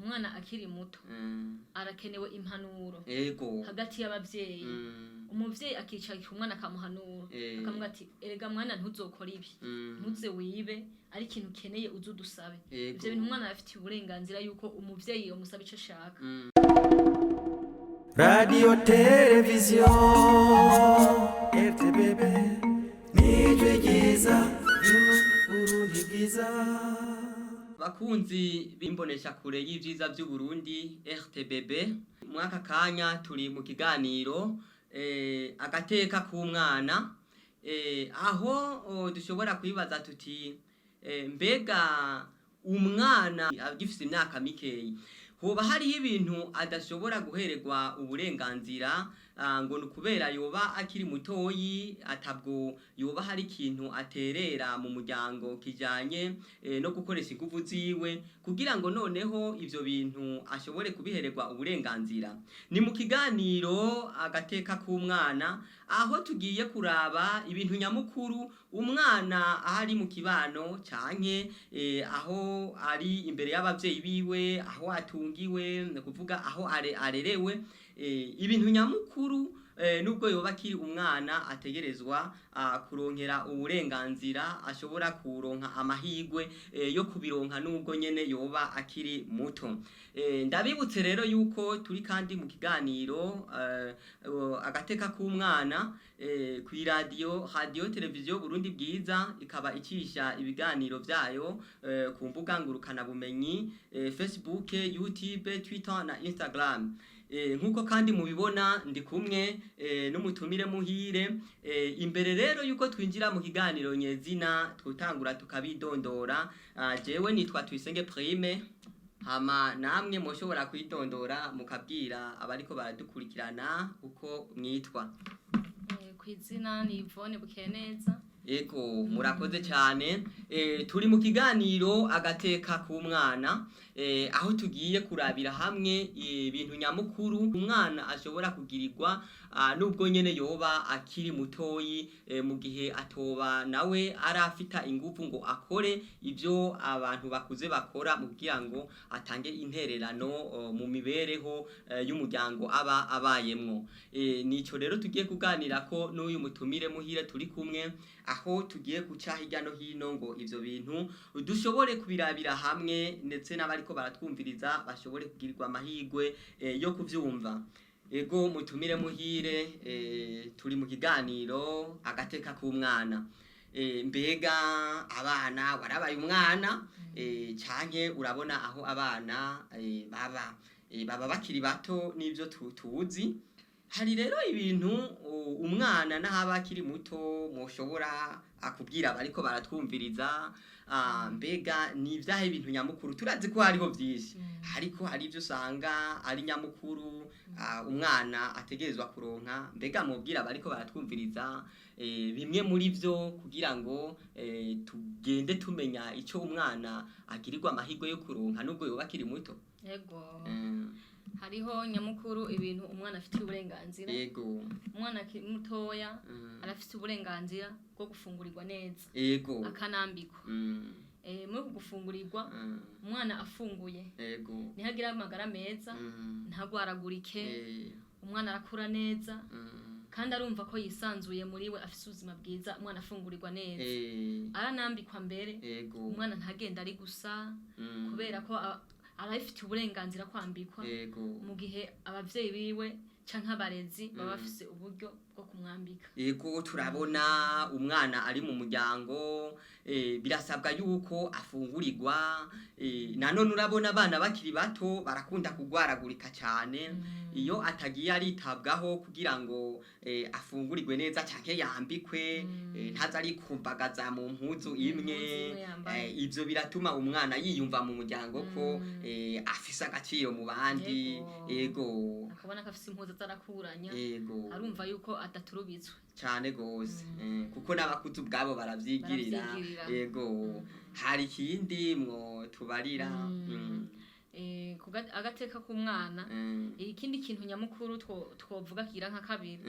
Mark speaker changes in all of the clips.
Speaker 1: Umwana akiri muto arakenewe impanuro hagati y'abavyeyi. Umuvyeyi akicarika umwana akamuhanura, akamubwira ati: "Erega mwana, ntuzokora ibi, ntuze wibe, ari ikintu ukeneye uze udusabe." Ivyo bintu umwana arafitiye uburenganzira yuko umuvyeyi yomusaba ico ashaka.
Speaker 2: Radio Television RTBB, nijwi ryiza ry'Uburundi bwiza.
Speaker 3: Bakunzi b'imboneshakure y'ivyiza vy'Uburundi RTBB, mwaka kanya turi mu kiganiro agateka k'umwana, aho dushobora kwibaza tuti: mbega umwana agifise imyaka mikeyi hoba hariho ibintu adashobora guhererwa uburenganzira, ngo ni ukubera yoba akiri mutoyi, atabwo yoba hari ikintu aterera mu muryango kijanye no gukoresha inguvu ziwe, kugira ngo noneho ivyo bintu ashobore kubihererwa uburenganzira? Ni mu kiganiro agateka k'umwana, aho tugiye kuraba ibintu nyamukuru umwana aho ari mu kibano canke aho ari imbere y'abavyeyi biwe, aho atungiwe, ni ukuvuga aho arerewe, ibintu nyamukuru nubwo yoba akiri umwana ategerezwa kuronkera uburenganzira, ashobora kuronka amahigwe yo kubironka nubwo nyene yoba akiri muto. Ndabibutse rero yuko turi kandi mu kiganiro agateka k'umwana kw'iradiyo Radio Televiziyo Burundi Bwiza, ikaba icisha ibiganiro vyayo ku mbuga ngurukanabumenyi, Facebook, YouTube, Twitter na Instagram. Nkuko kandi mubibona, ndi kumwe n'umutumire muhire. Imbere rero yuko twinjira mu kiganiro nyezina, twutangura tukabidondora. Jewe nitwa Tuyisenge Prime, hama namwe mushobora kwidondora mukabwira abariko baradukurikirana uko mwitwa.
Speaker 1: Kw'izina ni Yvonne Bukeneza.
Speaker 3: Ego, murakoze cyane. Turi mu kiganiro agateka k'umwana, aho tugiye kurabira hamwe ibintu nyamukuru umwana ashobora kugirirwa nubwo nyene yoba akiri mutoyi, mu gihe atoba nawe arafita ingufu ngo akore ivyo abantu bakuze bakora mu kugira ngo atange intererano mu mibereho y'umuryango aba abayemwo. Nico rero tugiye kuganirako n'uyu mutumire muhire turi kumwe, aho tugiye guca hirya no hino ngo ivyo bintu dushobore kubirabira hamwe, ndetse n'abariko baratwumviriza bashobore kugirirwa amahigwe yo kuvyumva. Ego, mutumire muhire, turi mu kiganiro agateka k'umwana. Mbega abana, warabaye umwana, canke urabona aho abana baba baba bakiri bato n'ivyo tuzi, hari rero ibintu umwana n'ahaba akiri muto mushobora akubwira bariko baratwumviriza, mbega ni ivyahe bintu nyamukuru? Turazi ko hariho vyinshi, ariko hari ivyo usanga ari nyamukuru umwana ategerezwa kuronka. Mbega mubwira bariko baratwumviriza bimwe muri vyo kugira ngo tugende tumenya ico umwana agirirwa amahirwe yo kuronka nubwo yoba akiri muto?
Speaker 1: Yego. Hariho nyamukuru ibintu umwana afitiye uburenganzira. Umwana akiri mutoya arafite uburenganzira bwo gufungurirwa neza, akanambikwa. Muri uku gufungurirwa, umwana afunguye niho agira amagara meza, ntagwaragurike. Umwana arakura neza kandi arumva ko yisanzuye muri we, afise ubuzima bwiza. Umwana afungurirwa neza, aranambikwa mbere. Umwana ntagenda ari gusa, kubera ko arabifitiye uburenganzira kwambikwa, mu gihe abavyeyi biwe canke abarezi baba bafise uburyo bwo kumwambika.
Speaker 3: Ego, turabona umwana ari mu muryango, birasabwa yuko afungurirwa. Nanone urabona abana bakiri bato barakunda kugwaragurika cyane iyo atagiye aritabwaho kugira ngo afungurirwe neza canke yambikwe, ntaze arikumbagaza mu mpuzu imwe.
Speaker 1: Impuzu imwe yambaye.
Speaker 3: Ivyo biratuma umwana yiyumva mu muryango ko afise agaciro mu bandi.
Speaker 1: Yego. Akabona ko afise impuzu azarakuranya, arumva yuko adaturubitswe.
Speaker 3: Cane gose, kuko n'abakuze ubwabo baravyigirira.
Speaker 1: Baravyigirira.
Speaker 3: Yego, hari ikindi mwo tubarira?
Speaker 1: Agateka k'umwana, ikindi kintu nyamukuru twovuga kigira nka kabiri,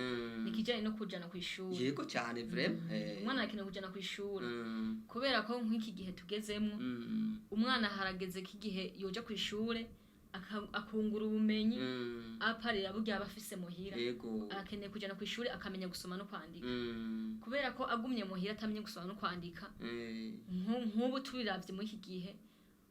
Speaker 1: ni ikijanye no kujana kw'ishuri.
Speaker 3: Yego cane, vraiment.
Speaker 1: Umwana arakenewe kujana kw'ishuri, kubera ko nk'iki gihe tugezemwo, umwana harageze ko igihe yoja kw'ishure. Akungura ubumenyi
Speaker 3: Mm.
Speaker 1: aparira burya aba afise muhira.
Speaker 3: Yego.
Speaker 1: Arakeneye kujana ku ishuri akamenya gusoma no kwandika,
Speaker 3: Mm.
Speaker 1: kubera ko agumye muhira atamenye gusoma no kwandika,
Speaker 3: Eh.
Speaker 1: nk'ubu tubiravye muri iki gihe,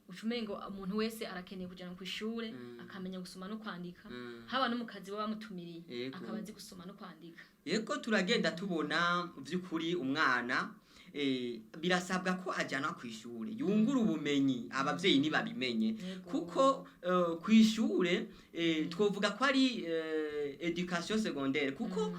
Speaker 1: uca umengo umuntu wese arakeneye kujana ku ishure akamenya gusoma no kwandika, haba no mu kazi baba bamutumiriye,
Speaker 3: Yego.
Speaker 1: akaba azi gusoma no kwandika.
Speaker 3: Yego, turagenda tubona by'ukuri umwana birasabwa ko ajyanwa ku ishure yungura ubumenyi, abavyeyi ntibabimenye.
Speaker 1: Yego.
Speaker 3: Kuko ku ishure twovuga ko ari éducation secondaire, kuko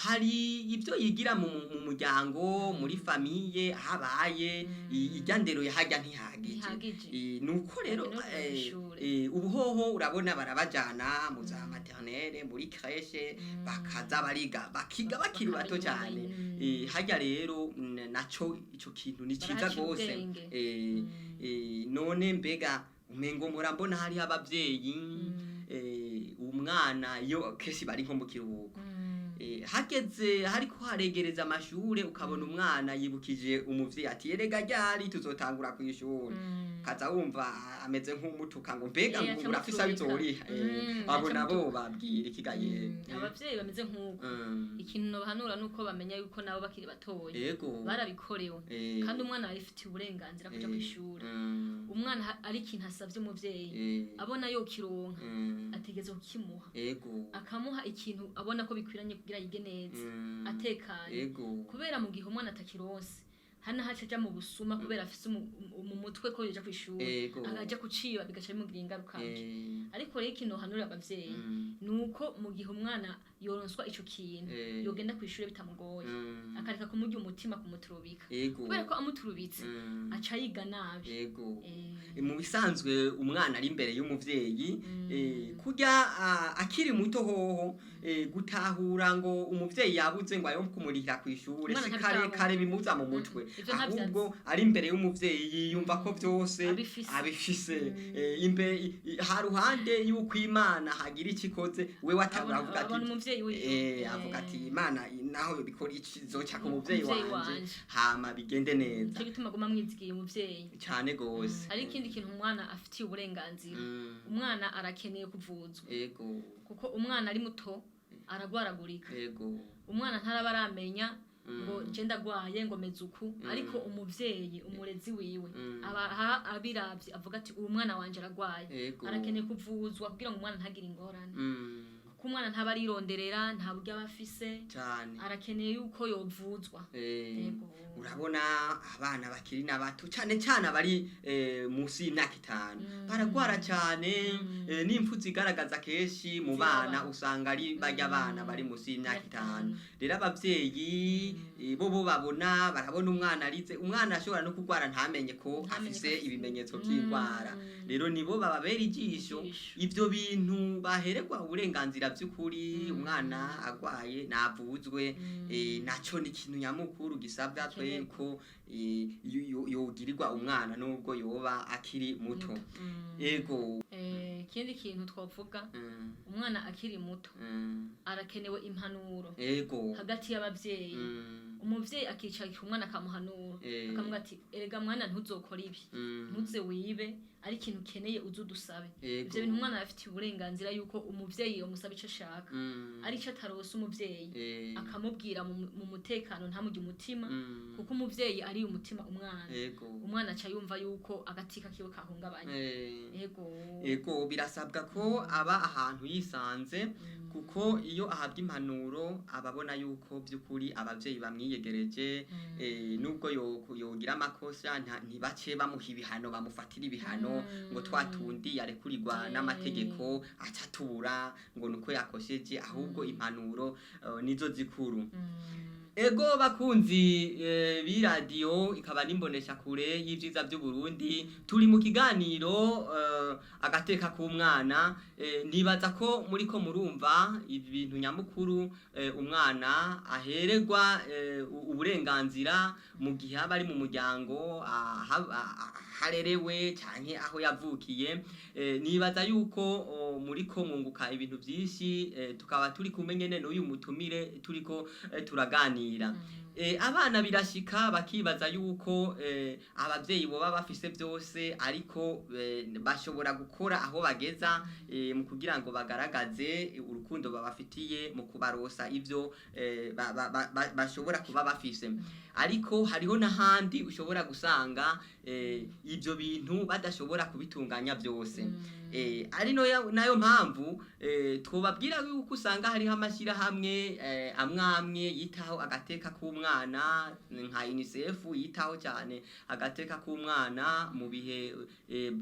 Speaker 3: hari ibyo yigira mu muryango, muri famille habaye irya ndero yahajya ntihagije.
Speaker 1: Ntihagije.
Speaker 3: Nuko rero
Speaker 1: Hakenewe kuja kw'ishure.
Speaker 3: Ubuhoho urabona barabajana mu za maternelle, muri crèche, bakaza bariga, bakiga bakiri bato
Speaker 1: Bakamenya
Speaker 3: cyane.
Speaker 1: ubumenyi.
Speaker 3: Harya rero naco ico kintu ni ciza
Speaker 1: Barahacira
Speaker 3: gose.
Speaker 1: ubwenge.
Speaker 3: None mbega umengo mpora mbona hariho abavyeyi, umwana iyo kenshi bari nko mu kiruhuko, hageze hariko haregereza amashure, ukabona umwana yibukije umuvyeyi ati: "Erega ryari tuzotangura kw'ishure?" Kaza wumva ameze nk'umutuka ngo: "Mbega
Speaker 1: Eh,
Speaker 3: ngo urafise aho
Speaker 1: acamuturika.
Speaker 3: izoriha?" Abo
Speaker 1: Acamutuka.
Speaker 3: nabo babwira ikigaye.
Speaker 1: Abavyeyi bameze nk'uko, ikintu nobahanura nuko bamenya yuko nabo bakiri batoya barabikorewe, kandi umwana arifitiye uburenganzira kuja kw'ishure. Umwana ari ikintu asavye umuvyeyi, abona yokironka, ategerezwa kukimuha, akamuha ikintu abona ko bikwiranye kugira yige neza atekanye, kubera mu gihe umwana atakironse, hano haca aja mu busuma, kubera afise mu mutwe ko yoja kw'ishure, akaja kuciba, bigaca bimugira ingaruka mbi. Ariko rero ikintu nohanurira abavyeyi ni uko mu gihe umwana yoronswa ico kintu, yogenda kw'ishure bitamugoye, akareka kumurya umutima, kumuturubika, kubera ko amuturubitse aca yiga nabi.
Speaker 3: Mu bisanzwe umwana ari imbere y'umuvyeyi, kurya akiri muto hoho, gutahura ngo umuvyeyi yabuze ngo ayo kumurihira kw'ishure,
Speaker 1: Umwana
Speaker 3: si kare
Speaker 1: ntabitahura.
Speaker 3: kare bimuza mu mutwe.
Speaker 1: Ivyo ntabyo azi.
Speaker 3: Ahubwo ari imbere y'umuvyeyi yiyumva ko vyose
Speaker 1: Abifise.
Speaker 3: abifise. Haruhande y'uko Imana hagira icyo ikoze, we watangura avuga ati
Speaker 1: Abona umuvyeyi wiwe.
Speaker 3: Avuga ati: "Imana naho bikora ikizoca ku muvyeyi
Speaker 1: Umuvyeyi
Speaker 3: wanje,
Speaker 1: wanje.
Speaker 3: hama bigende neza."
Speaker 1: Nico gituma aguma amwizigiye umuvyeyi.
Speaker 3: Cane gose.
Speaker 1: Hari ikindi kintu umwana afitiye uburenganzira. Umwana arakeneye kuvuzwa, kuko umwana ari muto aragwaragurika. Umwana ntaraba aramenya ngo je ndagwaye, ngo meze uku, ariko umuvyeyi, umurezi wiwe, aba abiravye avuga ati: "Uwo mwana wanje aragwaye, arakeneye kuvuzwa," kugira ngo umwana ntagire ingorane, kuko umwana ntaba arironderera, nta buryo aba afise, arakeneye yuko yovuzwa. Yego.
Speaker 3: Urabona abana bakiri na bato, cane cane abari munsi y'imyaka 5, baragwara cane, n'impfu zigaragaza kenshi mu bana
Speaker 1: Ziraba.
Speaker 3: usanga ari barya bana bari munsi y'imyaka
Speaker 1: Imyaka
Speaker 3: 5.
Speaker 1: 5.
Speaker 3: Rero abavyeyi bo babona, barabona umwana arize, umwana ashobora no kugwara ntamenye ko
Speaker 1: Ntamenye ko
Speaker 3: afise
Speaker 1: afise.
Speaker 3: ibimenyetso vy'indwara. Rero nibo bababera ijisho.
Speaker 1: Ijisho.
Speaker 3: Ivyo bintu baheregwa uburenganzira by'ukuri. Umwana agwaye navuzwe, naco ni ikintu nyamukuru gisabwa twe
Speaker 1: Gikenerwa.
Speaker 3: ko yogirirwa umwana nubwo yoba akiri muto. Ego.
Speaker 1: Ikindi kintu twovuga, umwana akiri muto arakenewe impanuro hagati y'abavyeyi. Umuvyeyi akicara umwana akamuhanura, akamubwira ati: "Erega mwana, ntuzokora ibi, ntuze wibe, ari ikintu ukeneye uze udusabe." Ivyo bintu umwana arafitiye uburenganzira yuko umuvyeyi yomusaba ico ashaka, ari ico atarose umuvyeyi, akamubwira mu mutekano, ntamurye umutima, kuko umuvyeyi ari umutima umwana. Umwana aca yumva yuko agatika kiwe kahungabanye. Yego.
Speaker 3: Ego, birasabwa ko aba ahantu yisanze, kuko iyo ahabwa impanuro aba abona yuko by'ukuri abavyeyi bamwiyegereje, nubwo yogira amakosa ntibace bamuha ibihano, bamufatira ibihano ngo twa tundi yarekurirwa n'amategeko aca atubura ngo nuko yakosheje, ahubwo impanuro nizo zikuru. Ego, bakunzi b'iradiyo ikaba n'imbonesha kure y'ivyiza by'Uburundi, turi mu kiganiro agateka k'umwana. Nibaza ko muriko murumva ibintu nyamukuru umwana ahererwa uburenganzira mu gihe aba ari mu muryango harerewe canke aho yavukiye. Nibaza yuko muriko mwunguka ibintu vyinshi, tukaba turi kumwe nyene n'uyu mutumire turiko turaganira. Abana birashika bakibaza yuko abavyeyi boba bafise byose, ariko bashobora gukora aho bageza mu kugira ngo bagaragaze urukundo babafitiye mu kubarosa ivyo bashobora kuba bafise. Ariko hariho n'ahandi ushobora gusanga ibyo bintu badashobora kubitunganya byose. Ari nayo mpamvu twobabwira yuko usanga hariho amashyirahamwe amwe amwe yitaho agateka k'umwana, nka UNICEF yitaho cyane agateka k'umwana mu bihe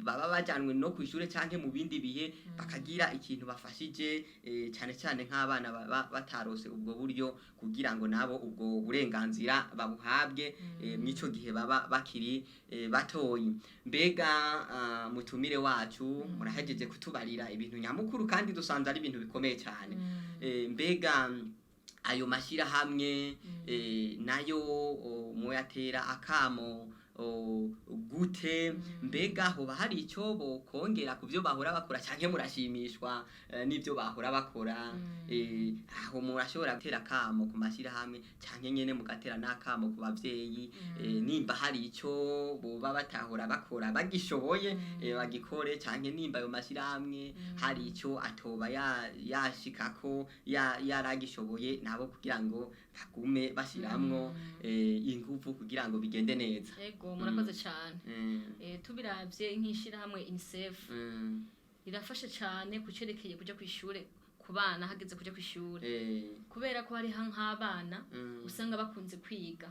Speaker 3: baba bajyanwe no ku ishure canke mu bindi bihe, bakagira ikintu bafashije, cyane cyane nk'abana baba batarose ubwo buryo, kugira ngo nabo ubwo burenganzira babuhabwe mw'ico gihe baba bakiri batoyi. Mbega mutumire wacu, murahejeje kutubarira ibintu nyamukuru kandi dusanze ari ibintu bikomeye cyane. Mbega ayo mashyirahamwe nayo muyatera akamo gute? Mbega hoba hari icyo bokongera ku byo bahora bakora, canke murashimishwa n'ibyo bahora bakora? Aho murashobora gutera akamo ku mashyirahamwe, canke nyene mugatera n'akamo ku bavyeyi, nimba hari icyo boba batahora bakora bagishoboye, bagikore, canke nimba ayo mashyirahamwe hari icyo atoba yashikako yaragishoboye, nabo kugira ngo bagume bashiramwo inguvu kugira ngo bigende neza.
Speaker 1: Ego, murakoze cyane. Tubiravye nk'ishirahamwe UNICEF rirafasha cyane ku cerekeye kuja kw'ishure, ku bana hageze kuja kw'ishure, kubera ko hariho nk'abana usanga bakunze kwiga,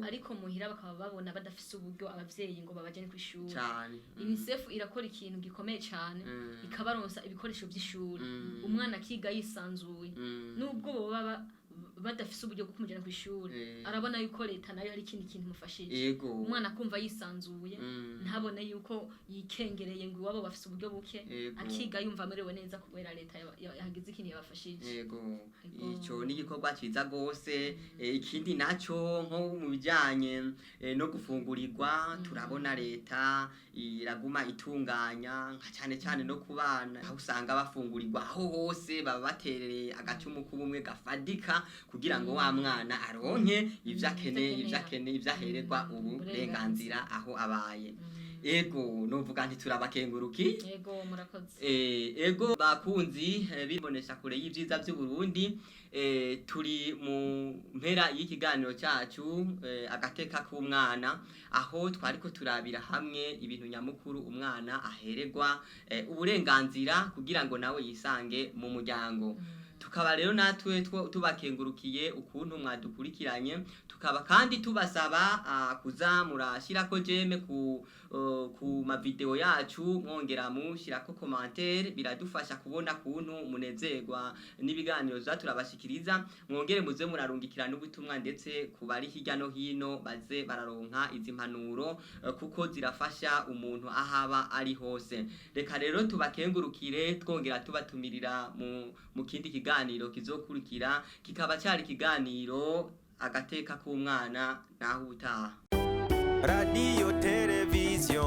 Speaker 1: ariko muhira bakaba babona badafise uburyo abavyeyi ngo babajane kw'ishure.
Speaker 3: Cyane.
Speaker 1: UNICEF irakora ikintu gikomeye cyane, ikabaronsa ibikoresho vy'ishure, umwana akiga yisanzuye, nubwo boba badafise uburyo bwo kumujana kw'ishure, arabona yuko leta nayo hari ikindi kintu imufashije. Umwana akumva yisanzuye, ntabone yuko yikengereye ngo iwabo bafise uburyo buke, akiga yumva amerewe neza kubera leta yagize ikintu yabafashije. Ego.
Speaker 3: Ico ni igikorwa ciza gose. Ikindi naco, nko mu bijanye no gufungurirwa, turabona leta iraguma itunganya, nka cane cane no ku bana, aho usanga bafungurirwa aho hose baba baterereye agacumu k'ubumwe gafadika kugira ngo wa mwana aronke ivyo akeneye, ivyo akeneye, ivyo ahererwa uburenganzira aho abaye. Ego, novuga nti turabakenguruki.
Speaker 1: Ego, murakoze.
Speaker 3: Ego bakunzi bibonesha kure y'ivyiza vy'u Burundi, turi mu mpera y'ikiganiro cyacu agateka k'umwana, aho twariko turabira hamwe ibintu nyamukuru umwana ahererwa uburenganzira kugira ngo nawe yisange mu muryango. Tukaba rero natwe tubakengurukiye ukuntu mwadukurikiranye, tukaba kandi tubasaba kuza murashirako j'aime ku mavideo yacu, mwongera mushirako commentaire, biradufasha kubona kuntu munezerwa n'ibiganiro za turabashikiriza. Mwongere muze murarungikira n'ubutumwa ndetse ku bari hirya no hino, baze bararonka izi mpanuro, kuko zirafasha umuntu ahaba ari hose. Reka rero tubakengurukire, twongera tubatumirira mu kindi kiganiro kizokurikira, kikaba cyari ikiganiro agateka k'umwana. Naho ubutaha.
Speaker 2: Radiyo, televiziyo.